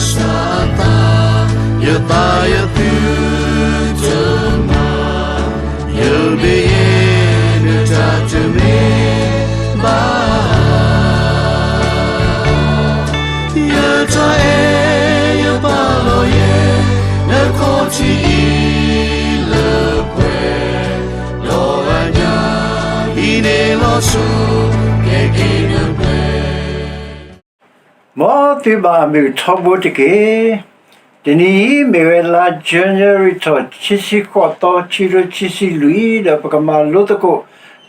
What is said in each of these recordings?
စၢ်အသး, ယသးယသုတမၤ, ယမ့ၢ်ယဲဒၣ်တၢ်တမ့ၢ်ဘၣ်. ယတၢ်အဲၣ်ယပာ်လီၤယဲ, နခီၣ်ထံးအံၤလၢပှဲၤ, ဒီးအညၣ်အံၤန့ၣ်လီၤဆီ, ကဲက့ၤနပှဲၤ မ်သုဘၣ်မုာ်ထီဘိတက့ၢ်. တနံၤအံၤမ့ၢ်ဝဲလါ January ထီၣ် ခံဆံဃိးသီ ခံကထိခံဆံလွံၢ် ဒီးပကမၤလိသကိး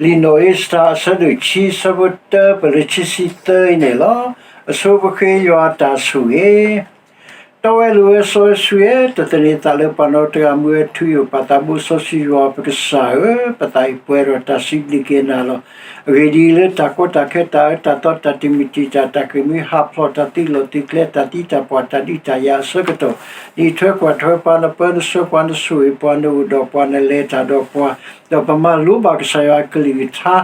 လံာ်နီၢ်အ့စတၢၤ အဆၢဒိၣ်ခံ အဆၢဖိတၢ ပလၢခံဆံသၢအံၤန့ၣ်လီၤ. အဆိပဃ့ယွၤအတၢ်ဆိၣ်ဂ့ၤ တီဝဲလိၤဝဲစီဝဲဆှံဝဲ, တသန့ၤသးလၢပှၤနီတဂၤ မူဝဲထူယိာ် ပာ်သးဘိစီဆှံယွၤပကစၢ်ဧၢ, ပသးအံၤပှဲၤဒီးတၢ်စံးဘျုးက့ၤနၤလီၤ. အဂ့ၢ်ဒ်အံၤ, လၢတၢ်ကီတၢ်ခဲ တၢ်အၢတၢ်သီ တၢ်တမုာ်တံာ်တာ် တၢ်ဃ့ၢ်မှံဟးဖျိး တၢ်သုးလီၢ်သုးကျဲ တၢ်သံတၢ်ပှၢ် တၢ်ဒုးတၢ်ယၤအဆၢကတီၢ်, နအံးထွဲကွၢ်ထွဲပှၤ နပၢနဆှၢပှၤ နဆိၣ်ဂ့ၤပှၤ နအိၣ်ဒီးပှၤ နလဲၤတၢ်ဒီးပှၤ, ဒီးပမၤလိဘၣ်ကစၢ်ယွၤအကလုၢ်ကထါ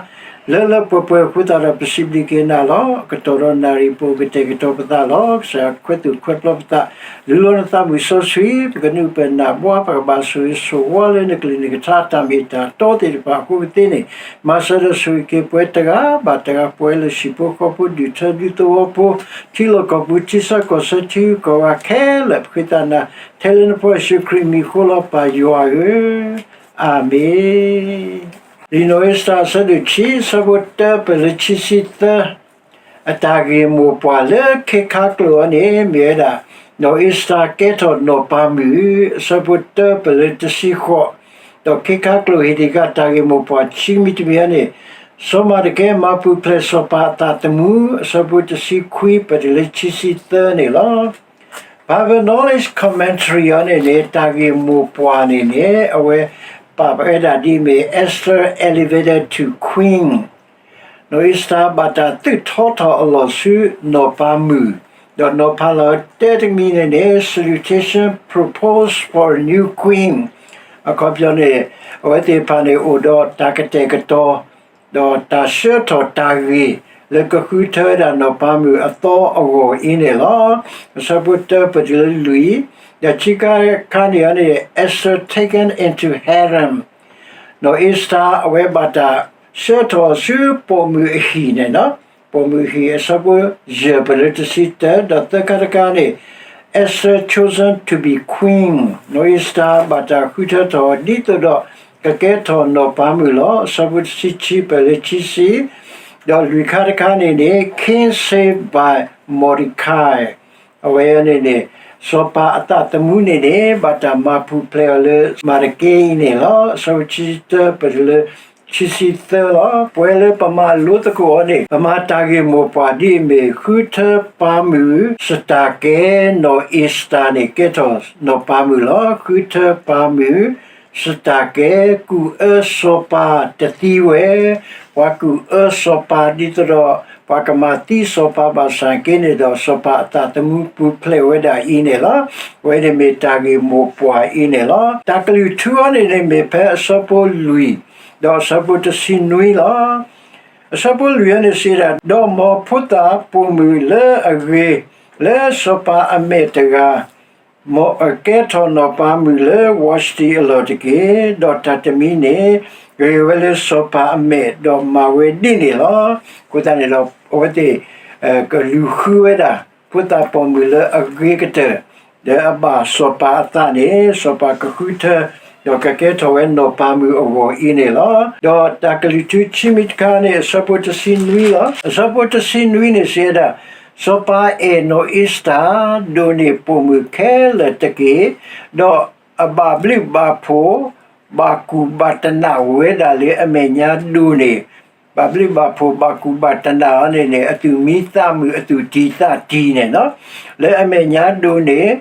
လၢလၢပှဲၤပှဲၤအဃိသတးဒီး ပစံးဘျုးက့ၤနၤလီၤ. အကတီၢ်ဒီးနၣ်ရံၣ် ပအိၣ်ကတဲာ်ကတီၤပသးလီၤ. ကစၢ်ယွၤခွဲးသူၣ်ခွဲးပျီပသး, လူလီၤနသးမုၢ်စီဆှံ, ပကနုာ်ပနၢ်ဘှါ ပကဘၣ်ဆိၣ်ဂ့ၤဆိၣ်ဝါလၢနကလုၢ်နကထါ တၢ်မ့ၢ်တၢ်တီသ့ၣ်တဖၣ်အဃိကသ့န့ၣ်, မၤစၢၤဒီးဆိၣ်ဂ့ၤက့ၤပှၤတဂၤဘၣ်တဂၤ ပှၤလၢဟံၣ်ဖိဃီဖိ ဒူၣ်ထၢဒူသဝီဖိ ထံလီၢ်ကီၢ်ပူၤ ထံဆၢကီၢ်ဆၢ ထံဂုၤကီၢ်ဂၤခဲလၢာ် ပဃ့သးနၤ ထဲလၢနဖိယ့ၣ်ၡူးခရံာ်အမံၤအဃိလီၤ ပၢ်ယွၤဧၢ, အၤမ့ၣ်. လံာ်နီၢ်အ့စတၢၤ အဆၢဒိၣ်ခံ အဆၢဖိတၢ ပလၢခံဆံသၢ အတၢ်ဂ့ၢ်မိၢ်ပှၢ်လၢခ့ခါကျိာ်အံၤန့ၣ် မ့ၢ်ဝဲဒၣ် နီၢ်အ့စတၢၤကဲထီၣ်နီၢ်ပၤမုၣ် အဆၢဖိတၢ ပလၢတဆံဃိး, ဒီးခ့ခါကျိာ်ဟ့ၣ်တ့ၢ်ဃာ်တၢ်ဂ့ၢ်မိၢ်ပှၢ်ခံမံၤတမံၤအံၤန့ၣ်, စီၤမၢ်ဒကဲမၤပူၤဖျဲးစီၤပၤအသးသမူ အဆၢဖိတဆံခွံ ပတုၤလၢခံဆံသၢန့ၣ်လီၤ. ဘၤဘၢၣ် Knowledge Commentary အံၤန့ၣ်န့ၣ် တၢ်ဂ့ၢ်မိၢ်ပှၢ်န့ၣ်န့ၣ် အဝဲပာ်ဝဲဒၣ်ဒ်အမ့ၢ် Esther elevated to queen, နီၢ်အ့စတၢၤဘၣ်တၢ်သုးထီထီၣ်အလီၢ်ဆူနီၢ်ပၤမုၣ်, ဒီးနီၢ်ပၤလီၤတဲတမံၤန့ၣ်န့ၣ် salutation proposed for a new queen, အခီပညီန့ၣ် အဝဲသ့ၣ်တဖၣ်န့ၣ်အိၣ်ဒီးတၢ်ကတဲာ်ကတီၤ ဒီးတၢ်ဆှၢထီၣ်တၢ်ဂ့ၢ်လၢကဃုထၢဝဲဒၣ်နီၢ်ပၤမုၣ်အသီအဂီၢ်အံၤန့ၣ်လီၤ. အဆၢဖိတၢ ပတုၤလၢလွံၢ်, ဒီးခံခါတခါန့ၣ်န့ၣ် Esther taken into harem, နီၢ်အ့စတၢၤ အဝဲဘၣ်တၢ်ဆှၢထီၣ်ဆူပိာ်မုၣ်အဟံၣ်န့ၣ်လီၤ. ပိာ်မုၣ်အဟံၣ် အဆၢဖိယဲၢ် ပတုၤလၢတဆံတၢ, ဒီးသၢခါတခါန့ၣ် Esther chosen to be queen, နီၢ်အ့စတၢၤ ဘၣ်တၢ်ဃုထၢထီၣ်ဒ်သိးဒီး ကကဲထီၣ်နီၢ်ပၤမုၣ်လီၤ. အဆၢဖိတဆံခံ ပတုၤလၢခံဆံ, ဒီးလွံၢ်ခါတခါန့ၣ်န့ၣ် king saved by Mordecai, အဝဲန့ၣ်န့ၣ် စီၤပၤအသးသမူန့ၣ်န့ၣ် ဘၣ်တၢ်မၤပူၤဖျဲးအီၤလၢမၢ်ဒကဲအံၤန့ၣ်လီၤ. အဆၢဖိခံဆံတၢ ပတုၤလၢခံဆံသၢလီၤ. ပဝဲလၢပမၤလိသကိးအီၤန့ၣ် ပမၤတၢ်ဂ့ၢ်မိၢ်ပှၢ်ဒ်အမ့ၢ် ဃုထၢပၤမုၣ်စတၢ်ကဲ, နီၢ်အ့စတၢၤန့ၣ် ကဲထီၣ်နီၢ်ပၤမုၣ်လီၤ. ဃုထၢပၤမုၣ် စတၢ်ကဲ ကူၣ်အၢစီၤပၤတသံဝဲ, ပှၤကူၣ်အၢစီၤပၤဒ်သိးဒီး ပှၤကမၤသံစီၤပၤဘၣ်ဆၣ်က့န့ၣ်ဒီး စီၤပၤအသးသမူပူၤဖျဲးဝဲဒၣ်အံၤန့ၣ်လီၤ. အဝဲန့ၣ်မ့ၢ်တၢ်ဂ့ၢ်မိၢ်ပှၢ်အံၤန့ၣ်လီၤ. တၢ်ကလုၢ်ထူအီၤန့ၣ်န့ၣ်မ့ၢ်ဖဲအဆၢဖိလွံၢ် ဒီးအဆၢဖိတဆံနွံလီၤ. အဆၢဖိလွံၢ်အံၤန့ၣ်စံးဒၣ်, ဒီးမ်အဖိသၣ်ပိာ်မုၣ်လၢအဂ့ၤ လၢစီၤပၤအမဲာ်တဂၤ မ်အကဲထီၣ်နီၢ်ပၤမုၣ်လၢဝါၡတံအလီၢ်တက့ၢ်. ဒီးတၢ်တမံၤန့ၣ် ဂ့ၤဝဲလၢစီၤပၤအမဲာ် ဒီးမၤဝဲဒ်န့ၣ်လီၤ. အဃိသတးန့ၣ်ဒီး အဝဲသ့ၣ် ကလူၤဃုဝဲဒၣ် ဖိသၣ်ပိာ်မုၣ်လၢအဂ့ၤကတၢၢ် လၢအဘၣ်စီၤပၤအသးန့ၣ် စီၤပၤကဃုထၢ ဒီးကကဲထီၣ်ဝဲနီၢ်ပၤမုၣ်အဂီၢ်အံၤန့ၣ်လီၤ. ဒီးတၢ်ကလုၢ်ထူခံမံၤတခါန့ၣ် အဆၢဖိတဆံနွံလီၤ. အဆၢဖိတဆံနွံန့ၣ်စံးဝဲဒၣ်, စီၤပၤအဲၣ်နီၢ်အ့စတၢၤ ဒိၣ်န့ၢ်ပိာ်မုၣ်ခဲလၢာ်တက့ၢ်, ဒီးအဘၣ်ဘျုးဘၣ်ဖှိၣ် ဘၣ်ကူၣ်ဘၣ်တနာ်ဝဲဒၣ်လၢအမဲာ်ညါဒိၣ်န့ၢ်, ဘၣ်ဘျုးဘၣ်ဖှိၣ် ဘၣ်ကူၣ်ဘၣ်တနာ်အီၤန့ၣ်န့ၣ် အသူၣ်မံသးမုာ် အသူၣ်တံၢ်သးတံၢ်န့ၣ်လီၤ. လၢအမဲာ်ညါဒိၣ်န့ၢ်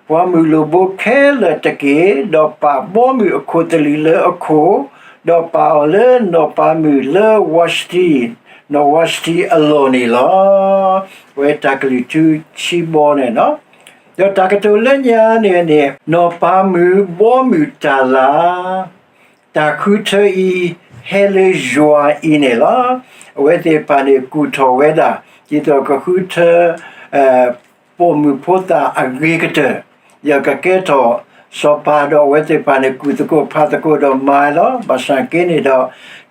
ပှၤမုၣ်လိၣ်ဘိခဲလၢာ်တက့ၢ်, ဒီးပာ်ဘီမုၢ်အခိၣ်သလုးလၢအခိၣ်, ဒီးပာ်အီၤလၢနီၢ်ပၤမုၣ်လၢဝါၡတံ, နီၢ်ဝါၡတံအလီၢ်န့ၣ်လီၤ. အဝဲတၢ်ကလုၢ်ထူခံဘီန့ၣ်လီၤ. ဒီးတၢ်ကတိၤလၢညါန့ၣ်န့ၣ် နီၢ်ပၤမုၣ်ဘီမုၢ်တၢ်လၤ တၢ်ဃုထၢအံၤ ဟဲလၢယွၤအံၤန့ၣ်လီၤ. အဝဲသ့ၣ်တဖၣ်န့ၣ် ကူၣ်ထီၣ်ဝဲဒၣ် ဒ်သိးကဃုထၢ အ ပိာ်မုၣ်ဖိသၣ်အဂ့ၤကတၢၢ်, ယကကဲထီၣ်စီၤပၤဒီးအဝဲသ့ၣ်တဖၣ်န့ၣ် ကူၣ်သကိးဖးသကိးဒီးမၤလီၤ. ဘၣ်ဆၣ်က့န့ၣ်ဒီး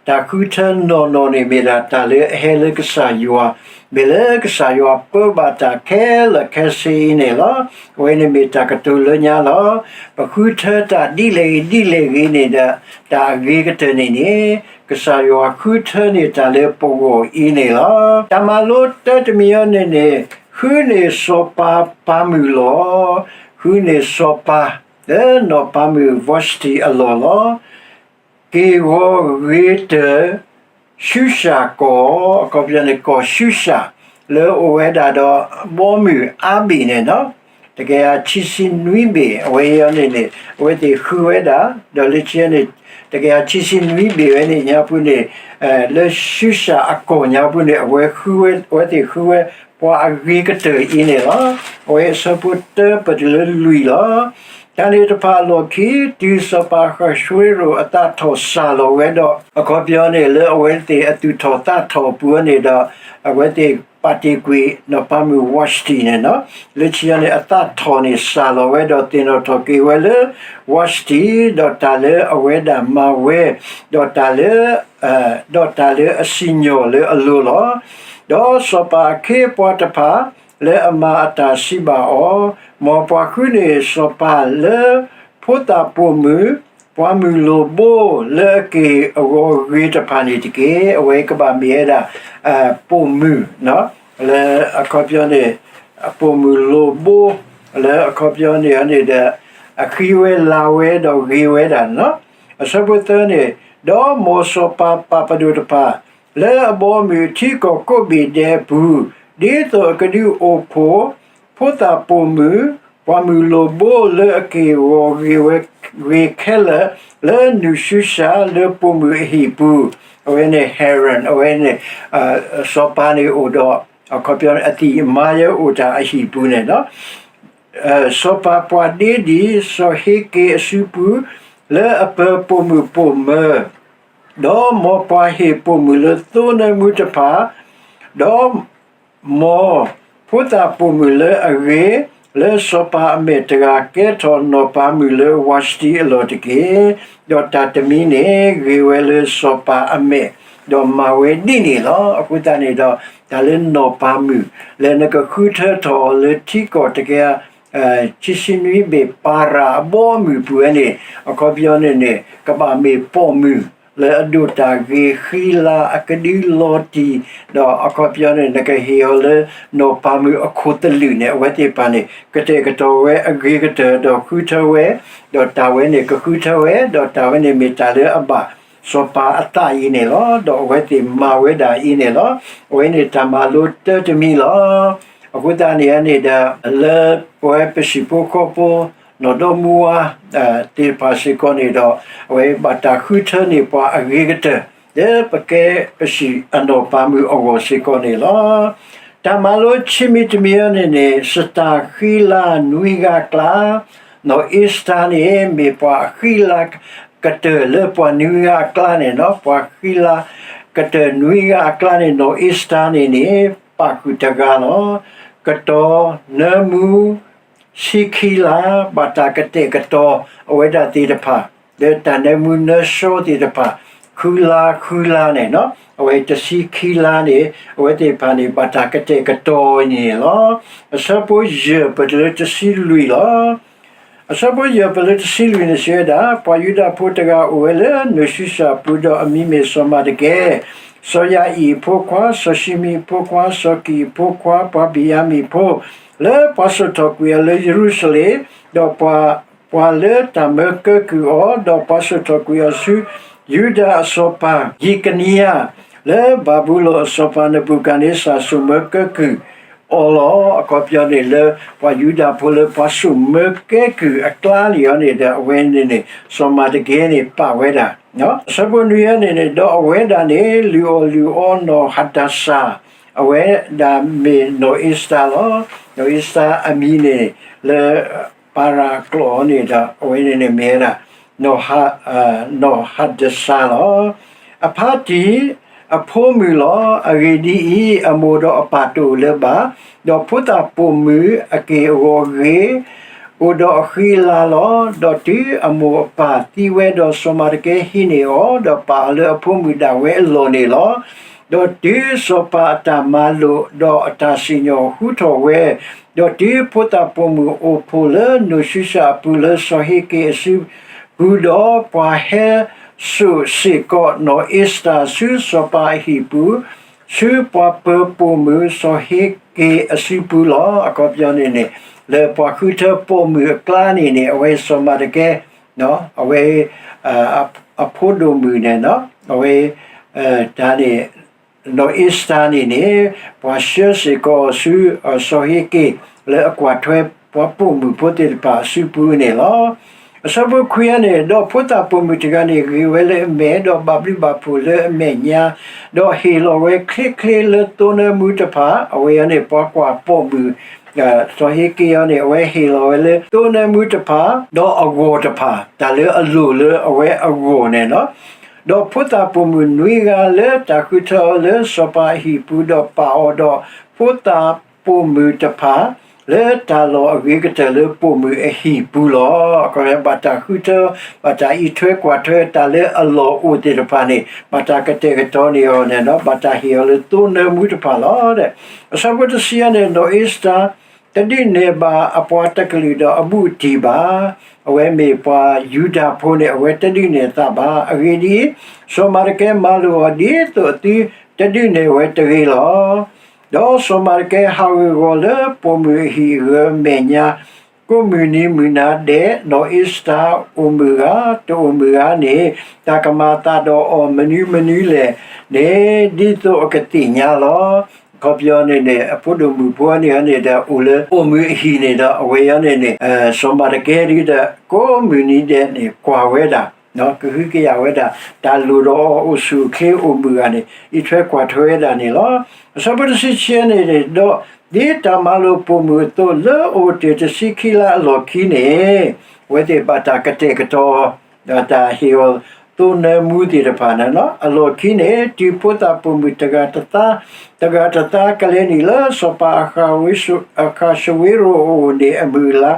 တၢ်ဃုထၢနီၢ်နီၢ်န့ၣ်မ့ၢ်ဒၣ်တၢ်လၢအဟဲလၢကစၢ်ယွၤ, မ့ၢ်လၢကစၢ်ယွၤပၢဘၣ်တၢ်ခဲလၢာ်ခဲဆ့အံၤန့ၣ်လီၤ. အဝဲန့ၣ်မ့ၢ်တၢ်ကတိၤလၢညါလီၤ. ပဃုထၢတၢ်ဒ်လဲၣ်ဂ့ၤဒ်လဲၣ်ဂ့ၤန့ၣ်ဒီး တၢ်အဂ့ၤကတၢၢ်န့ၣ်န့ၣ် ကစၢ်ယွၤဃုထၢန့ၢ်တၢ်လၢပဂီၢ်အံၤန့ၣ်လီၤ. တၢ်မၤလိတၢတမံၤအံၤန့ၣ်န့ၣ် ဃုန့ၢ်စီၤပၤပၢ်မုၢ်လီၤ. ဃုန့ၢ်စီၤပၤ လၢနီၢ်ပၤမုၣ် Vashti အလီၢ်လီၤ. က့ၢ်ဂီၤဂ့ၤတၢၢ် ရှုၡၣ်ကီၢ်, အခီပညီန့ၣ် ကီၢ်ရှုၡၣ် လၢအိၣ်ဝဲဒၣ်ဒီးဘီမုၢ်အါဘ့ၣ်န့ၣ်လီၤ. တကယၤခံဆံနွံဘ့ၣ် အဝဲအံၤန့ၣ်န့ၣ် အဝဲသ့ၣ်ဃုဝဲဒၣ် ဒီးလၢခံန့ၣ် တကယၤခံဆံနွံဘ့ၣ်ဝဲန့ၣ်ညါပူၤန့ၣ် လၢရှုၡၣ်အကီၢ်ညါပူၤန့ၣ် အဝဲဃုဝဲ အဝဲသ့ၣ်ဃုဝဲ ပှၤအဂ့ၤကတၢၢ်အံၤန့ၣ်လီၤ. အဝဲအဆၢဖိတၢပတုၤလၢလွံၢ်လီၤ. တၢ်န့ၣ်တဖၣ်အလီၢ်ခံ တုၤစီၤပၤအဃၣ်ဃ့ရိၣ်အသးထီၣ်စၢ်လီၤဝဲဒီး အခီပညီန့ၣ် လၢအဝဲသ့ၣ်အသူၣ်ထီၣ်သးထီၣ်အပူၤန့ၣ်ဒီး အဝဲသ့ၣ်ပာ်တ့ၢ်ကွံာ်နီၢ်ပၤမုၣ် Vashti န့ၣ်လီၤ. လၢခံန့ၣ် အသးထီၣ်န့ၣ်စၢ်လီၤဝဲဒီးသ့ၣ်နီၣ်ထီၣ်က့ၤဝဲလၢ Vashti ဒီးတၢ်လၢအဝဲဒၣ်မၤဝဲ ဒီးတၢ်လၢ ဒီးတၢ်လၢအစံၣ်ညီၣ်လၢအလိၤလီၤ. ဒီးစီၤပၤအခ့အပှၤတဖၣ် လၢအမၤအတၢ်စံးဘၣ်အီၤ, မ်ပှၤဃုန့ၢ်စီၤပၤလၢ ဖိသၣ်ပိာ်မုၣ် ပှၤမုၢ်လိၣ်ဘိလၢအက့ၢ်အဂီၤဂ့ၤတဖၣ်န့ၣ်တက့ၢ်. အဝဲကဘၣ်မ့ၢ်ဝဲဒၣ် ပိာ်မုၣ် လၢအခီပညီန့ၣ် အပိာ်မုၣ်လိၣ်ဘိ လၢအခီပညီန့ၣ်န့ၣ်ဒီး အဃံဝဲလၤဝဲဒီးဂ့ၤဝဲဒၣ်န့ၣ်လီၤ. အဆၢဖိသၢန့ၣ်, ဒီးမ်စီၤပၤပာ်ပဒိၣ်တဖၣ် လၢအဘီအမုၢ်အထံကီၢ်ကိးဘ့ၣ်ဒဲးအပူၤ, ဒ်သိးအကဒုးအိၣ်ဖှိၣ် ဖိသၣ်ပိာ်မုၣ် ပှၤမုၢ်လိၣ်ဘိလၢအက့ၢ်အဂီၤဂ့ၤဝဲဂ့ၤခဲလၢာ် လၢနုၢ်ရှူၡၣ်လၢပိာ်မုၣ်အဟံၣ်ပူၤ, အဝဲန့ၣ် Haran အဝဲန့ၣ် စီၤပၤန့ၣ်အိၣ်ဒီး အခီပညီန့ၣ် အသံၣ်အမါယဲအိၣ်တၢ်အဟံၣ်ပူၤန့ၣ်လီၤ. စီၤပၤပှၤဒ့ဒံၣ် စီၤဟ့းက့အစုပူၤ လၢအပၢၤပိာ်မုၣ်ပိာ်မၢၤ, ဒီးမ်ပှၤဟ့ၣ်ပိာ်မုၣ်လၢသိနၢမူတဖၣ်, ဒီး မ်ဖိသၣ်ပိာ်မုၣ်လၢအဂ့ၤ လၢစီၤပၤအမဲာ်တဂၤ ကဲထီၣ်နီၢ်ပၤမုၣ်လၢ Vashti အလီၢ်တက့ၢ်. ဒီးတၢ်တမံၤန့ၣ် ဂ့ၤဝဲလၢစီၤပၤအမဲာ်, ဒီးမၤဝဲဒ်န့ၣ်လီၤ. အဃိသတးန့ၣ်ဒီး တၢ်လၢနီၢ်ပၤမုၣ် လၢနကဃုထၢထီၣ်အီၤလၢထံကီၢ်တကယၤ ခံဆံနွံဘ့ၣ် ပၤရၤအဘီအမုၢ်ပူၤဝဲန့ၣ် အခီပညီန့ၣ်န့ၣ် ကဘၣ်မ့ၢ်ပိာ်မုၣ် လၢအဒိၣ်တၢ်ဂ့ၤ ဃံလၤအကဒုလီၤတံၢ်, ဒီးအခီပညီန့ၣ် နကဟ့ၣ်အီၤလၢ နီၢ်ပၤမုၣ်အခိၣ်သလုးန့ၣ် အဝဲသ့ၣ်တဖၣ်န့ၣ် ကတဲာ်ကတီၤဝဲအဂ့ၤကတၢၢ် ဒီးဃုထၢဝဲ, ဒီးတၢ်ဝဲန့ၣ် ကဃုထၢဝဲ, ဒီးတၢ်ဝဲန့ၣ်မ့ၢ်တၢ်လၢအဘၣ်စီၤပၤအသးအံၤန့ၣ်လီၤ. ဒီးအဝဲသ့ၣ်မၤဝဲဒၣ်အံၤန့ၣ်လီၤ. အဝဲန့ၣ်တၢ်မၤလိတၢတမံၤလီၤ. အဃိသတးန့ၣ်န့ၣ်ဒီး လၢပဝဲပဟံၣ်ဖိဃီဖိ နီၢ်ဒီမါဝၤ သ့ၣ်တဖၣ်စ့ၢ်ကီးန့ၣ်ဒီး အဝဲဘၣ်တၢ်ဃုထၢန့ၢ်ပှၤအဂ့ၤကတၢၢ် လၢပကဲပဟံၣ်အနီၢ်ပၤမုၣ်အဂီၢ်စ့ၢ်ကီးန့ၣ်လီၤ. တၢ်မၤလိဆံးမံၤတမံၤအံၤန့ၣ်န့ၣ် စတၢ်ဃံလၤနွံဂၤအကျါ, နီၢ်အ့စတၢ်န့ၣ် မ့ၢ်ပှၤဃံလၤကတၢၢ်လၢပှၤနွံဂၤအကျါန့ၣ်လီၤ. ပှၤဃံလၤကတၢၢ်နွံဂၤအကျါန့ၣ် နီၢ်အ့စတၢ်န့ၣ်န့ၣ် ပာ်ဃုာ်တဂၤလီၤ. ကတီၤနၢမူ ဆံခံလါ ဘၣ်တၢ်ကတဲာ်ကတီၤ အဝဲဒၣ်သ့ၣ်တဖၣ် လၢတၢ်နၢမူနၢဆှီသ့ၣ်တဖၣ် ဃုလါဃုလါန့ၣ်လီၤ. အဝဲတဆံခံလါန့ၣ် အဝဲသ့ၣ်တဖၣ်န့ၣ် ဘၣ်တၢ်ကတဲာ်ကတီၤန့ၣ်လီၤ. အဆၢဖိယဲၢ်ပတုၤလၢတဆံလွံၢ်လီၤ. အဆၢဖိယဲၢ်ပတုၤလၢတဆံလွံၢ်န့ၣ်စံးဝဲဒၣ်, ပှၤယူဒၤဖိတဂၤအိၣ်ဝဲလၢနုၢ်ရှူၡၣ်ပူၤ ဒီးအမံၤမ့ၢ်စီၤမၤဒကဲ, စီၤယၤအံၣ်အဖိခွါ, စီၤၡံမံအဖိခွါ, စီၤကံၣ်အဖိခွါ, ပှၤဘ့ၣ်ယၤမံၣ်ဖိ, လၢပှၤစိာ်ထီၣ်ကွံာ်အီၤလၢယရူၤၡလ့ၣ်, ဒီးပှၤ ပှၤလၢတၢ်မၢကဲကုၢ်အီၤ, ဒီးပှၤစိာ်ထီၣ်ကွံာ်အီၤဆူ ယူဒၤအစီၤပၤ ယံးကနံယၤ, လၢဘၤဘူလိၣ်အစီၤပၤနဘူၤခၣ်နံစၢ်စိာ်မၢကဲကုၢ်အီၤလီၤ. အခီပညီန့ၣ်လၢ ပှၤယူဒၤဖိလၢပှၤစိာ်မၢကဲကုၢ်အကျါန့ၣ်အီၤန့ၣ်ဒီး အဝဲန့ၣ်န့ၣ် စီၤမၤဒကဲန့ၣ်ပာ်ဝဲဒၣ် အဆၢဖိနွံအံၤန့ၣ်န့ၣ် ဒီးအဝဲဒၣ်န့ၣ် လုၢ်အီၣ်လုၢ်အီနီၢ်ဟဒၤစၤ, အဝဲဒၣ်မ့ၢ်နီၢ်အ့စတၢ်လီၤ. နီၢ်အ့စတၢ်အမံၤန့ၣ် လၢပၤရၤကျိာ်အီၤန့ၣ်ဒီး အဝဲန့ၣ်န့ၣ်မ့ၢ်ဝဲဒၣ် နီၢ်ဟဒၤစၤလီၤ. အဖါတံၢ် အဖိမုၣ်လီၤ. အဂ့ၢ်ဒ်အံၤ, အမိၢ်ဒီးအပၢ်တအိၣ်လၢၤဘၣ်. ဒီးဖိသၣ်ပိာ်မုၣ်အက့ၢ်အဂီၤဂ့ၤ, အိၣ်ဒီးအဃံအလၤလီၤ. ဒီးတုၤအမိၢ်အပၢ်သံဝဲ, ဒီးစီၤမၤတကဲဟံးန့ၢ်အီၤ, ဒီးပာ်အီၤလၢအဖိမုၣ်ဒၣ်ဝဲအလီၢ်န့ၣ်လီၤ. ဒီးတုၤစီၤပၤအတၢ်မၤလိာ်, ဒီးအတၢ်စံၣ်ညီၣ်ဟူထီၣ်ဝဲ, ဒီးတုၤဖိသၣ်ပိာ်မုၣ်အိၣ်ဖှိၣ်လၢနိၣ်ရှူးရှၣ်အပူၤလၢစီၤဟ့က့ၣ်အစုပူၤ, ဒီးပှၤဟဲစိာ်စ့ၢ်ကီးနီၢ်အ့စတၢၤဆူစီၤပၤအဟံၣ်ပူၤ, ဆူပှၤပၢၤပိာ်မုၣ်စီၤဟ့က့ၣ်အစုပူၤလီၤ. အခီပညီန့ၣ်န့ၣ်, လၢပှၤဃုထၢပိာ်မုၣ်အကျါန့ၣ်န့ၣ်, အဝဲစီၤမၤတကဲ အဝဲ အဖိဒိၣ်မုၣ်န့ၣ်, အဝဲ တၢ်န့ၣ် နီၢ်အ့စတၢၤန့ၣ်န့ၣ်, ပှၤဆှၢစ့ၢ်ကီးဆူ စီၤဟ့က့ၣ် လၢအကွၢ်ထွဲပှၤပိာ်မုၣ်ဖိသ့ၣ်တဖၣ်အစုပူၤန့ၣ်လီၤ. အဆၢဖိခွံန့ၣ်, ဒီးဖိသၣ်ပိာ်မုၣ်တဂၤန့ၣ် ဂ့ၤဝဲလၢအမဲာ်, ဒီးဘၣ်ဘျုးဘၣ်ဖှိၣ်လၢအမဲာ်ညါ, ဒီးဟ့ၣ်လီၤဝဲချ့ချ့လၢသိနၢမူတဖၣ်, အဝဲအံၤန့ၣ် ပှၤကွၢ်ပိာ်မုၣ် စီၤဟ့က့ၣ်အံၤန့ၣ် အဝဲဟ့ၣ်လီၤဝဲလၢသိနၢမူတဖၣ်, ဒီးအဂီၢ်တဖၣ်, တၢ်လၢအလိၣ်လၢအဝဲအဂီၢ်န့ၣ်လီၤ. ဒီးဖိသၣ်ပိာ်မုၣ်နွံဂၤလၢတၢ်ဃုထၢအီၤလၢစီၤပၤအဟံၣ်ပူၤ, ဒီးပာ်အီၤဒီးဖိသၣ်ပိာ်မုၣ်တဖၣ် လၢတၢ်လီၢ်အဂ့ၤကတၢၢ်လၢပိာ်မုၣ်အဟံၣ်ပူၤလီၤ. အခီပညီ ဘၣ်တၢ်ဃုထၢ, ဘၣ်တၢ်အံးထွဲကွၢ်ထွဲတၢ်လၢအလီၢ်အိၣ်သ့ၣ်တဖၣ်န့ၣ်, ဘၣ်တၢ်ကတဲာ်ကတီၤန့ၢ်အီၤန့ၣ်ဒီး ဘၣ်တၢ်ဟ့ၣ်အီၤလၢသိနၢမူတဖၣ်လီၤ. အဆၢဖိတဆံန့ၣ်, နီၢ်အ့စတၢၤ တဒုးနဲၣ်ဘၣ်အပှၤတကလုာ်ဒီးအဘူးအတံၢ်ဘၣ်. အဝဲမ့ၢ်ပှၤယူဒၤဖိန့ၣ် အဝဲတဒုးနဲၣ်အသးဘၣ်. အဂ့ၢ်ဒ်အံၤ, စီၤမၤတကဲမၤလိာ်အီၤဒ်သိးအသုတဒုးနဲၣ်ဝဲတဂ့ၤလီၤ. ဒီးစီၤမၤတကဲဟးဂူာ်အဂီၢ်လၢပိာ်မုၣ်အဟံၣ်အဂၢၤအမဲာ်ညါ, ကိးမုၢ်နံၤမုၢ်နၤဒဲး, နီၢ်အ့စတၢၤအိၣ်မုာ်ဧါ, တအိၣ်မုာ်ဧါန့ၣ်, တၢ်ကမၤအသးဒီးအီၤမနုၤမနုၤလဲၣ်န့ၣ်, ဒ်သိးအကသ့ၣ်ညါလီၤ. အခီပညီန့ၣ်န့ၣ်, အဖိဒိၣ်မုၣ်ဖိန့ၣ်န့ၣ်ဒီး အိၣ်လၢပိာ်မုၣ်အဟံၣ်န့ၣ်ဒီး အဝဲအံၤန့ၣ်န့ၣ်, စီၤမၤတကဲဒ်ဒီး ကိးမုၢ်နံၤဒဲးန့ၣ် ကွၢ်ဝဲဒၣ် ကဟုကယာ်ဝဲဒၣ် တၢ်လိၣ်ဒီးအီၤအိၣ်ဆူၣ်အိၣ်ချ့အိၣ်မုာ်ဂၤန့ၣ် အံးထွဲကွၢ်ထွဲဝဲဒၣ်န့ၣ်လီၤ. အဆၢဖိတဆံခံန့ၣ်န့ၣ်ဒီး, ဒ်တၢ်မၤလိာ်ပိာ်မုၣ်အသိး လၢအအိၣ်တ့ၢ်တဆံခံလါအလီၢ်ခံန့ၣ်, အဝဲသ့ၣ်ဘၣ်တၢ်ကတဲာ်ကတီၤ ဒီးတၢ်ဟ့ၣ်အီၤသိနၢမူသ့ၣ်တဖၣ်န့ၣ်လီၤ. အလီၢ်ခံန့ၣ် တုၤဖိသၣ်ပိာ်မုၣ်တဂၤတသါ, တဂၤတသါကလဲၤနုာ်လၢစီၤပၤအဃၣ်ၡဝ့ရိၤအအိၣ်န့ၣ် အမုၢ်အလါ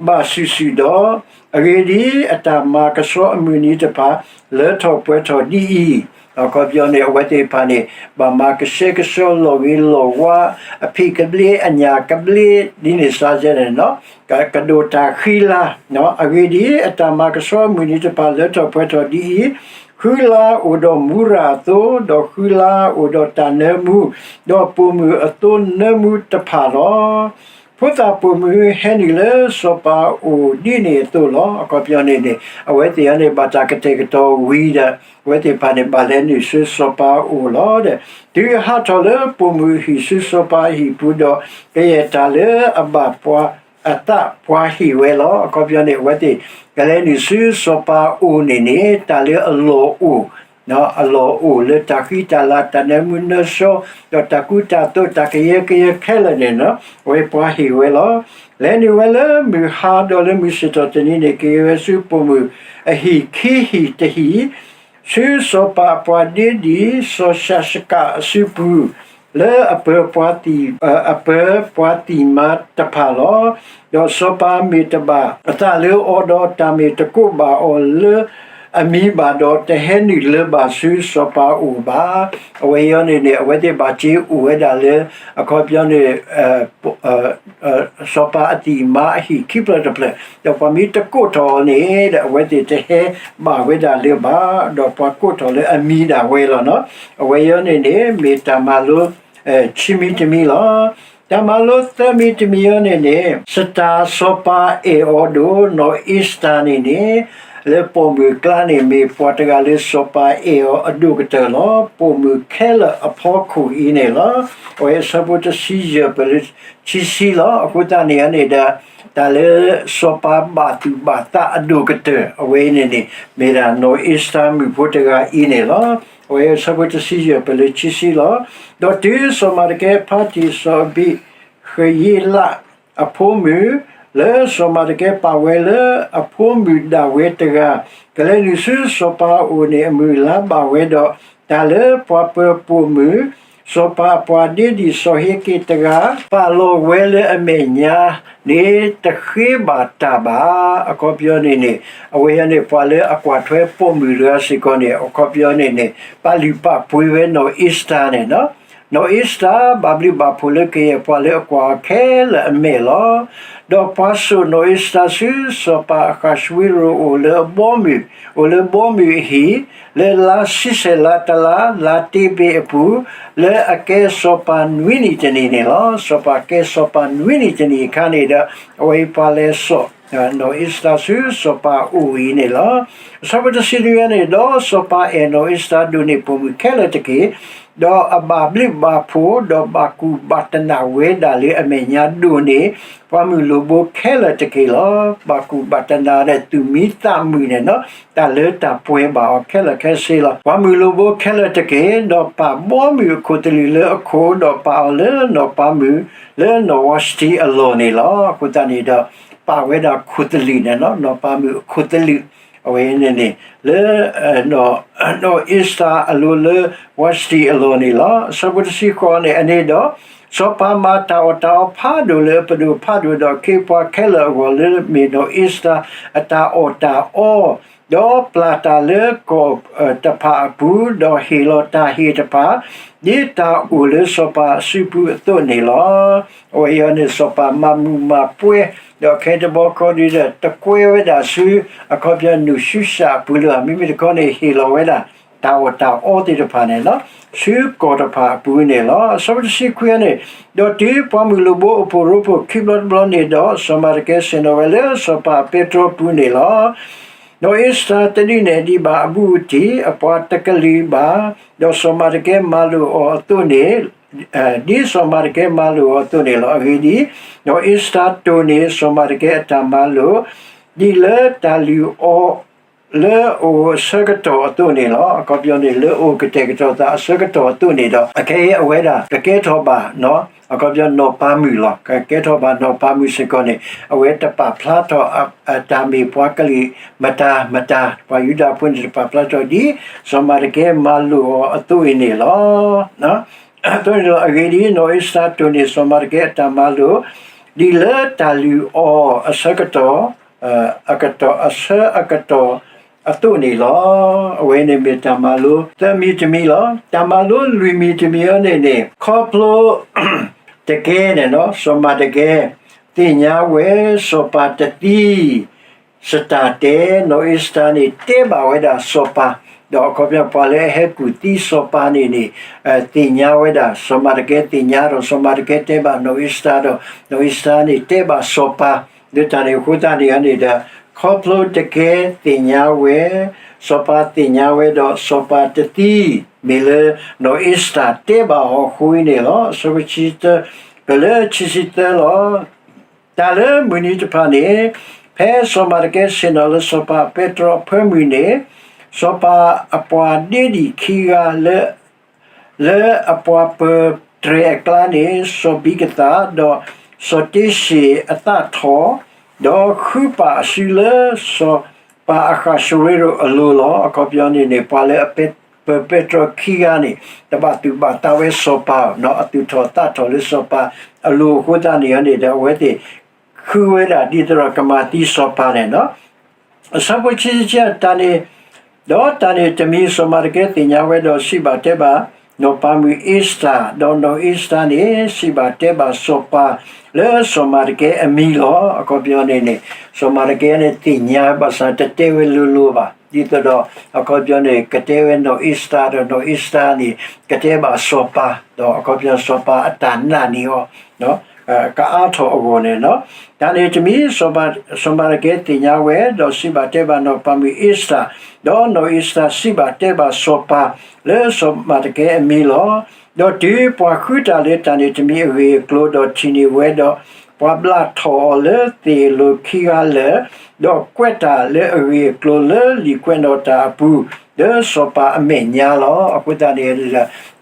ဘၣ်စုာ်စုာ်ဒီး, အဂ့ၢ်ဒ်အံၤ, အတၢ်မၤကဆှီအမုၢ်နံၤတဖၣ် လၢထီၣ်ပှဲၤထီၣ်ဒ်အံၤ, အခီပညီန့ၣ် အဝဲသ့ၣ်တဖၣ်န့ၣ် ဘၣ်မၤကဆှဲကဆှီလီၢ်ဂ့ၤလီၢ်ဝါ, အဖံးကဘျ့ အညၣ်ကဘျ့ ဒ်န့ၣ်စါယဲန့ၣ်လီၤ. ကဒိၣ်တၢ်ဃံလၤ, အဂ့ၢ်ဒ်အံၤ, အတၢ်မၤကဆှီအမုၢ်နံၤတဖၣ်လၢထီၣ်ပှဲၤထီၣ်ဒ်အံၤ, ဃုလါအိၣ်ဒီးမူရၤအသိး, ဒီးဃုလါအိၣ်ဒီးတၢ်နၢမူ, ဒီးပိာ်မုၣ်အသိနၢမူတဖၣ်လီၤ. ဖိသၣ်ပိာ်မုၣ်ဟဲနုာ်လၢစီၤပၤအအိၣ်ဒ်န့ၣ်အသိးလီၤ. အခီပညီန့ၣ်န့ၣ် အဝဲသ့ၣ်အံၤန့ၣ် ဘၣ်တၢ်ကတဲာ်ကတီၤဝံၤဒီး အဝဲသ့ၣ်တဖၣ်န့ၣ် ဘၣ်လဲၤနုာ်ဆူစီၤပၤအအိၣ်လီၤ. တုၤအဟးထီၣ်လၢပိာ်မုၣ်အဟံၣ်ဆူစီၤပၤအဟံၣ်ပူၤဒီး, ကယဲၢ်တၢ်လၢအဘၣ်ပှၤအသးပှၤဟ့ၣ်ဝဲလီၤ. အခီပညီန့ၣ် အဝဲသ့ၣ်ကလဲၤနုာ်ဆူစီၤပၤအအိၣ်န့ၣ်န့ၣ် တၢ်လၢအလီၢ်အိၣ် အလီၢ်အိၣ်လၢတၢ်ဃံတၢ်လၤ တၢ်နၢမူနၢဆှီ ဒီးတၢ်ကူတၢ်သိး တၢ်ကယၢကယဲခဲလၢာ်န့ၣ်လီၤ. အဝဲပှၤဟ့ၣ်ဝဲလီၤ. လဲၤနုာ်ဝဲလၢမုၢ်ဟါဒီးလၢမုၢ်ဆ့ၣ်ထီၣ်တနံၤန့ၣ် က့ၤဝဲဆူပိာ်မုၣ်အဟံၣ်ခံဟံၣ်တဟံၣ်, ဆူစီၤပၤအပှၤဒ့ဒံၣ် စီၤၡၤၡကးအစုပူၤ, လၢအပၢၤပှၤသံၣ်, အပၢၤပှၤသံၣ်မါတဖၣ်လီၤ. ဒီးစီၤပၤမ့ၢ်တဘၣ်အသးလၢအီၤဒီး တၢ်မ့ၢ်တကိးဘၣ်အီၤလၢအမံၤဘၣ်ဒီး တဟဲနုာ်လၢၤဘၣ်ဆူစီၤပၤအအိၣ်ဘၣ်. အဝဲအံၤန့ၣ်န့ၣ် အဝဲသ့ၣ်ဘၣ်စ့အိၣ်ဝဲဒၣ်လၢ အခီပညီန့ၣ် စီၤပၤအသံၣ်မါအဟံၣ်ခံဖျၢၣ်တဖျၢၣ်, ဒီးပှၤမ့ၢ်တကိးထီၣ်အီၤန့ၣ် ဒီးအဝဲသ့ၣ်တဟဲဘၣ်ဝဲဒၣ်လၢၤဘၣ်, ဒီးပှၤကိးထီၣ်လၢအမံၤဒၣ်ဝဲလီၤနီၤ. အဝဲအံၤန့ၣ်န့ၣ် မ့ၢ်တၢ်မၤလိ ခံမံၤတမံၤလီၤ. တၢ်မၤလိသၢမံၤတမံၤအံၤန့ၣ်န့ၣ် စတၢ်စီၤပၤအဲၣ်အီၤဒိၣ် နီၢ်အ့စတၢၤန့ၣ်န့ၣ် လၢပိာ်မုၣ်အကျါန့ၣ် မ့ၢ်ပှၤတဂၤလၢစီၤပၤအဲၣ်အီၤအဒိၣ်ကတၢၢ်လီၤ. ပိာ်မုၣ်ခဲလၢာ်အဖီခိၣ်အံၤန့ၣ်လီၤ. အဝဲအဆၢဖိတဆံယဲၢ်ပၢၢ်လၢခံဆံလီၤ. အဃိသတးန့ၣ်န့ၣ်ဒီး တၢ်လၢစီၤပၤဘၣ်သူၣ်ဘၣ်သးအဒိၣ်ကတၢၢ် အဝဲအံၤန့ၣ်န့ၣ် မ့ၢ်ဒၣ်နီၢ်အ့စတၢၤမုၣ်ဖိတဂၤအံၤန့ၣ်လီၤ. အဝဲအဆၢဖိတဆံယဲၢ်ပၢၢ်လၢခံဆံလီၤ. ဒီးတုၤစီၤမၤတကဲဖါတံၢ်စီၤအဘံဃယ့လးအဖိမုၣ် လၢစီၤမၤတကဲပာ်ဝဲလၢအဖိမုၣ်ဒၣ်ဝဲတဂၤ ကလဲၤနုာ်ဆူစီၤပၤအအိၣ်န့ၣ် အမုၢ်အလါဘၣ်ဝဲဒီး တၢ်လၢပှၤပၢၤပိာ်မုၣ် စီၤပၤအပှၤဒ့ဒံၣ်စီၤဟ့ၤက့ၤတဂၤ ပာ်လီၤဝဲလၢအမဲာ်ညါန့ၣ် တဃ့ဘၣ်တၢ်ဘၣ်. အခီပညီန့ၣ်န့ၣ် အဝဲန့ၣ် ပှၤလၢအကွၢ်ထွဲပိာ်မုၣ်တဂၤစ့ၢ်ကီးန့ၣ် အခီပညီန့ၣ်န့ၣ် ပာ်လုၢ်ပာ်ပှ့ၤဝဲနီၢ်အ့ၤစတၢၤန့ၣ်လီၤ. နီၢ်အ့ၤစတၢၤ ဘၣ်ဘျုးဘၣ်ဖှိၣ်လၢကယဲၢ်ပှၤလၢအကွၢ်အီၤခဲလၢာ်အမဲာ်လီၤ. ဒီးပှၤစိာ်နီၢ်အ့ၤစတၢၤဆူ စီၤပၤအဃးၡူဝ့ရိၤအိၣ်လၢအဘီမုၢ်, အိၣ်လၢဘီမုၢ်အဟံၣ်, လၢလါဆံဆဲၣ်လါတလါ လါတ့ဘ့ၣ်အပူၤ, လၢအကဲစီၤပၤနွံနံၣ်တနံၣ်န့ၣ်လီၤ. စီၤပၤကဲစီၤပၤနွံနံၣ်တနံၣ်အခါန့ၣ်ဒီး အဝဲအံၤပှၤလဲၤစိာ် နီၢ်အ့ၤစတၢၤဆူ စီၤပၤအအိၣ်အံၤန့ၣ်လီၤ. အဆၢဖိတဆံနွံန့ၣ်, ဒီးစီၤပၤအဲၣ်နီၢ်အ့ၤစတၢၤဒိၣ်န့ၢ်ပိာ်မုၣ်ခဲလၢာ်တက့ၢ်, ဒီးအဘၣ်ဘျုးဘၣ်ဖှိၣ်, ဒီးဘၣ်ကူၣ်ဘၣ်တနၢ်ဝဲဒၣ်လၢအမဲာ်ညါဒိၣ်န့ၢ် ပှၤမုၢ်လိၣ်ဘိခဲလၢာ်တက့ၢ်လီၤ. ဘၣ်ကူၣ်ဘၣ်တနၢ်ဒီးသူၣ်မံသးမုာ်န့ၣ်လီၤ. တၢ်လၢတၢ်ပှဲၤဘၣ်အီၤခဲလၢာ်ခဲဆ့လီၤ. ပှၤမုၢ်လိၣ်ဘိခဲလၢာ်တက့ၢ်, ဒီးပာ်ဘီမုၢ်အခိၣ်သလုးလၢအခိၣ်, ဒီးပာ်အီၤလၢနီၢ်ပၤမုၣ် လၢနီၢ်ဝါၡတံအလီၢ်န့ၣ်လီၤ. အဃိသတးန့ၣ်ဒီး ပာ်ဝဲဒၣ်ခိၣ်သလုးန့ၣ်လီၤ. နီၢ်ပၤမုၣ်အခိၣ်သလုး အဝဲန့ၣ်န့ၣ် လၢ နီၢ်အ့ၤစတၢၤအလိၤလၢ ဝါၡတံအလီၢ်န့ၣ်လီၤ. အဆၢဖိတဆံဃိးန့ၣ် အန့ၣ်ဒီး စီၤပၤမၤတၢ်အီၣ်တၢ်အီဖးဒိၣ်လၢအပဒိၣ်ဖးဒိၣ်ဒီးအခ့အပှၤခဲလၢာ်အဂီၢ် လၢမ့ၢ်နီၢ်အ့ၤစတၢၤအတၢ်အီၣ်တၢ်အီ, ဒီးပျၢ်တၢ်လၢကီၢ်တဖၣ်အပူၤ, ဒီးဟ့ၣ်လီၤတၢ်ဟ့ၣ်တဖၣ် ဒ်တၢ်အိၣ်လၢစီၤပၤအစုပူၤအသိးန့ၣ်လီၤ. အဝဲအံၤန့ၣ် စီၤပၤမၤမုာ်မၤပှဲၤ, ဒီးခဲတဘျီဃီဒီး တကွဲဝဲဒၣ်ဆူ အခီပညီနူၢ်ၡူၡၣ်အပူၤလၢၤဘၣ်. မ့မ့ၢ်တခီန့ၣ် ဟ့ၣ်လီၤဝဲဒၣ် တၢ်အီၣ်တၢ်အီသ့ၣ်တဖၣ်န့ၣ်လီၤ. ဆူကီၢ်တဖၣ်အပူၤန့ၣ်လီၤ. အဆၢဖိတဆံခွံန့ၣ်, ဒီးတုၤပှၤမုၢ်လိၣ်ဘိအဖှိၣ်ရိဖှိၣ်ခံဘျီတဘျီန့ၣ်ဒီး စီၤမၤဒကဲဆ့ၣ်နီၤဝဲလၢစီၤပၤအပဲတြီအပူၤန့ၣ်လီၤ. နီၢ်အ့ၤစတၢၤတဒုးနဲၣ်ဒံးဘၣ်အဘူးအတံၢ်, အပှၤတကလုာ်ဘၣ်, ဒီးစီၤမၤဒကဲမၤလိာ်အီၤအသိးန့ၣ်, ဒ်စီၤမၤဒကဲမၤလိာ်အီၤအသိးန့ၣ်လီၤ. အဂ့ၢ်ဒ်အံၤ, နီၢ်အ့ၤစတၢၤတိၢ်န့ၢ်စီၤမၤဒကဲအတၢ်မၤလိာ် ဒ်လၢတၢ်လုၢ်အီၣ် လၢအအိၣ်အဆၢကတီၢ်အသိးန့ၣ်လီၤ. အခီပညီန့ၣ် လၢအအိၣ်ကတဲာ်ကတီၤသးအဆၢကတီၢ်အသိးန့ၣ်ဒီး အခဲအံၤအဝဲဒၣ် ကကဲထီၣ်ဘၣ် အခီပညီနီၢ်ပၤမုၣ်လီၤ. ကကဲထီၣ်ဘၣ်နီၢ်ပၤမုၣ်စ့ၢ်ကီးန့ၣ် အဝဲတပာ်ဖျါထီၣ် တၢ်မ့ၢ်ပှၤကလုာ်မတၤမတၤ, ပှၤယူဒၤဖိန့ၣ် တပာ်ဖျါထီၣ်ဒ် စီၤမၤဒကဲမၤလိာ်အီၤအသိးအံၤန့ၣ်လီၤ. အသိးန့ၣ်လီၤ. အဂ့ၢ်ဒ်အံၤ, နီၢ်အ့ၤစတၢၤတိၢ်န့ၢ်စီၤမၤဒကဲအတၢ်မၤလိာ် ဒ်လၢတၢ်လုၢ်အီၣ်အဆၢကတီၢ် အကတီၢ်အဆၢအကတီၢ်အသိးန့ၣ်လီၤ. အဝဲန့ၣ်မ့ၢ်တၢ်မၤလိသၢမံၤတမံၤလီၤ. တၢ်မၤလိလွံၢ်မံၤတမံၤအံၤန့ၣ်န့ၣ် ခီဖျိ တကဲန့ၣ်လီၤ. စီၤမၤဒကဲ သ့ၣ်ညါဝဲ စီၤပၤတသံ စတၢ်တဲ နီၢ်အ့ၤစတၢၤန့ၣ် တဲဘၣ်ဝဲဒၣ်စီၤပၤ, ဒီးအခီပညီပှၤလၢအဟဲကူၣ်သံစီၤပၤန့ၣ်န့ၣ် သ့ၣ်ညါဝဲဒၣ် စီၤမၤဒကဲသ့ၣ်ညါဒီး စီၤမၤဒကဲတဲဘၣ်နီၢ်အ့ၤစတၢၤဒီး နီၢ်အ့ၤစတၢၤန့ၣ်တဲဘၣ်စီၤပၤ လၢတၢ်န့ၣ်အဃိသတးန့ၣ်န့ၣ်ဒီး ခီဖျိတကဲသ့ၣ်ညါဝဲ, စီၤပၤသ့ၣ်ညါဝဲဒီးစီၤပၤတသံ မ့ၢ်လၢနီၢ်အ့ၤစတၢၤတဲဘၣ်အီၤအဃိအံၤန့ၣ်လီၤ. အဆၢဖိဆံတၢ ပလၢဆံဆံသၢလီၤ. တၢ်လၢမုၢ်နံၤတဖၣ်န့ၣ် ဖဲစီၤမၤဒကဲဆ့ၣ်နီၤလၢစီၤပၤပဲတြီအဖၢမုၢ်န့ၣ် စီၤပၤအပှၤဒ့ဒံၣ်ခံဂၤလၢ လၢအပှၤပၢၤတြဲၤအကျါန့ၣ် စီၤဘံကသၣ် ဒီးစီၤတ့ၡ့ၣ်အသးထီၣ်, ဒီးဃုပာ်အစုလၢစီၤပၤအဃးၡူဝ့ရိၤအလိၤလီၤ. အခီပညီန့ၣ်န့ၣ် ပှၤလၢအပၢၤပဲတြီခံဂၤန့ၣ် တဘၣ်သူၣ်ဘၣ်သးဝဲစီၤပၤ, အသူၣ်ထီၣ်သးထီၣ်လၢစီၤပၤအလိၤအဃိသတးန့ၣ်န့ၣ်ဒီး အဝဲသ့ၣ်ဃုဝဲဒၣ်ဒ်သိးဒီးကမၤသံစီၤပၤန့ၣ်လီၤ. အဆၢဖိဆံဆံ တၢ်န့ၣ်, ဒီးတၢ်န့ၣ်တမံၤစီၤမၤဒကဲသ့ၣ်ညါဝဲဒီးစံးဘၣ်တဲဘၣ် နီၢ်ပၤမုၣ်အ့ၤစတၢၤ, ဒီးနီၢ်အ့ၤစတၢၤန့ၣ် စံးဘၣ်တဲဘၣ်စီၤပၤ လၢစီၤမၤဒကဲအမံၤလီၤ. အခီပညီန့ၣ်န့ၣ် စီၤမၤဒကဲန့ၣ်သ့ၣ်ညါဘၣ်ဆၣ် တတဲဝဲလိၤလိၤဘၣ်, ဒ်သိးဒီး အခီပညီန့ၣ် ကတဲဝဲနီၢ်အ့ၤစတၢၤဒီး နီၢ်အ့ၤစတၢၤန့ၣ် ကတဲဘၣ်စီၤပၤ, ဒီးအခီပညီစီၤပၤအတၢ်နာ်န့ၢ်အီၤ ကအါထီၣ်အဂီၢ်န့ၣ်လီၤ. တၢ်န့ၣ်တမံၤ စီၤမၤဒကဲသ့ၣ်ညါဝဲ ဒီးစံးဘၣ်တဲဘၣ်နီၢ်ပၤမုၣ်အ့ၤစတၢၤ, ဒီးနီၢ်အ့ၤစတၢၤစံးဘၣ်တဲဘၣ်စီၤပၤ လၢစီၤမၤဒကဲအမံၤလီၤ. ဒီးတုၤပှၤဃုတၢ်လၢတၢ်န့ၣ်တမံၤအဂ့ၢ်အကျိၤ ဒီးထံၣ်န့ၢ်ဝဲဒီး ပှၤဘျးထီၣ်အီၤလၢသ့ၣ်အလိၤခံဂၤလၢာ်, ဒီးကွဲးတၢ်လၢအဂ့ၢ်အကျိၤလၢလံာ်ကွဲးနီၣ်တၢ်အပူၤ လၢစီၤပၤအမဲာ်ညါလီၤ. အဃိသတးန့ၣ်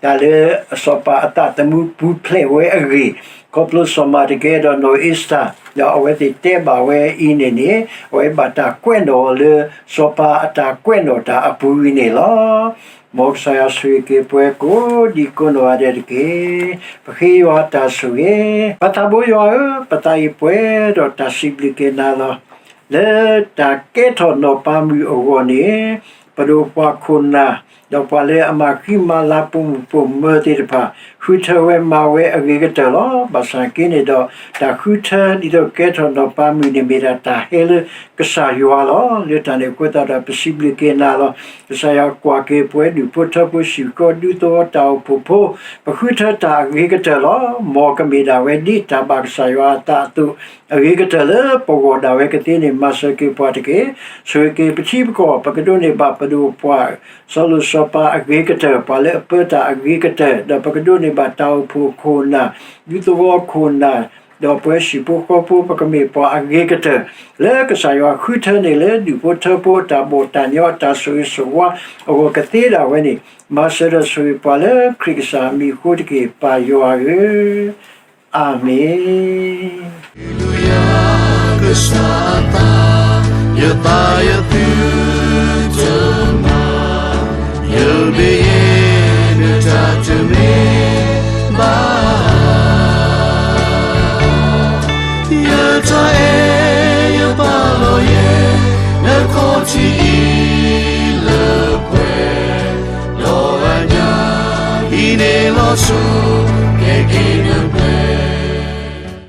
တၢ်လၢစီၤပၤအသးသမူပူၤဖျဲးဝဲအဂ့ၢ်, ခီဖျိစီၤမၤဒကဲဒီးနီၢ်အ့ၤစတၢၤ ဒီးအဝဲသ့ၣ်တဲဘၣ်ဝဲအံၤန့ၣ်န့ၣ် အဝဲဘၣ်တၢ်ကွဲးနီၣ်အီၤလၢ စီၤပၤအတၢ်ကွဲးနီၣ်တၢ်အပူၤအံၤန့ၣ်လီၤ. မ်ကစၢ်ယွၤဆိၣ်ဂ့ၤက့ၤပှၤကိးဒံကိးနီၢ်ဂၤဒဲးတက့ၢ်. ပဃ့ယွၤတၢ်ဆိၣ်ဂ့ၤ, ပသးဘိယွၤဧၢ, ပသးအံၤပှဲၤဒီးတၢ်စံးဘျုးက့ၤနၤလီၤ. လၢတၢ်ကဲထီၣ်နီၢ်ပၤမုၣ်အဂီၢ်န့ၣ်, ပဒိၣ်ပှၤခိၣ်နၢ်, ဒီးပှၤလၢအမၤဃံမၤလၤပိာ်မုၣ်ပိာ်မၢၤသ့ၣ်တဖၣ်, ဃုထၢဝဲမၤဝဲအဂ့ၤကတၢၢ်လီၤ. ဘၣ်ဆၣ်က့န့ၣ်ဒီး, တၢ်ဃုထၢဒ်သိးကဲထီၣ်နီၢ်ပၤမုၣ်န့ၣ် မ့ၢ်ဒၣ်တၢ်ဟဲလၢကစၢ်ယွၤလီၤ. လၢတၢ်န့ၣ်အဃိသတးဒီး ပစံးဘျုးက့ၤနၤလီၤ. ကစၢ်ယွၤကွၢ်က့ၤပှၤဒူၣ်ဖိထၢဖိ စံၣ်ဃီဒူသဝီတၢ်အိၣ်ဖှိၣ်ဖိ, ပဃုထၢတၢ်အဂ့ၤကတၢၢ်လီၤ. မ်ကမ့ၢ်ဒၣ်ဝဲဒ်တၢ်ဘၣ်ကစၢ်ယွၤအသးအသိး, အဂ့ၤကတၢၢ်လၢပဂီၢ်ဒၣ်ဝဲကသ့န့ၣ် မၤစၢၤက့ၤပှၤတက့ၢ်. ဆိၣ်ဂ့ၤက့ၤပထံပကီၢ်, ပကဒိးန့ၢ်ဘၣ်ပဒိၣ်ပှၤ စီၤလိၣ်စီၤပၤအဂ့ၤကတၢၢ်, ပှၤလၢအပၢတၢ်အဂ့ၤကတၢၢ်, ဒီးပကဒိးန့ၢ်ဘၣ်တၢ်အိၣ်ဖှိၣ်ခိၣ်နၢ်, ဒူသဝီခိၣ်နၢ်, ဒီးပဝဲဟံၣ်ဖိဃီဖိ ပကမ့ၢ်ပှၤအဂ့ၤကတၢၢ်, လၢကစၢ်ယွၤဃုထၢန့ၢ်လၢဒူၣ်ဖိထၢဖိအတၢ်ဘီၣ်တၢ်ညီ အတၢ်ဆိၣ်ဂ့ၤဆိၣ်ဝါအဂီၢ်ကသ့ဒၣ်ဝဲန့ၣ်, မၤစၢၤဒီးဆိၣ်ဂ့ၤပှၤလၢခရံာ်ကစၢ်အမံၤအဃိတက့ၢ်, ပၢ်ယွၤဧၢ, အၤမ့ၣ်. ယသးယသုတမၤ, ယဘၣ်ယဲနတၢ်တမ့ၢ်ဘၣ်, ယတၢ်အဲၣ်ယပာ်လီၤယဲ, နခီၣ်ထံးအံၤလၢပှဲၤ, ဒီးအညၣ်အံၤန့ၣ်လီၤဆီ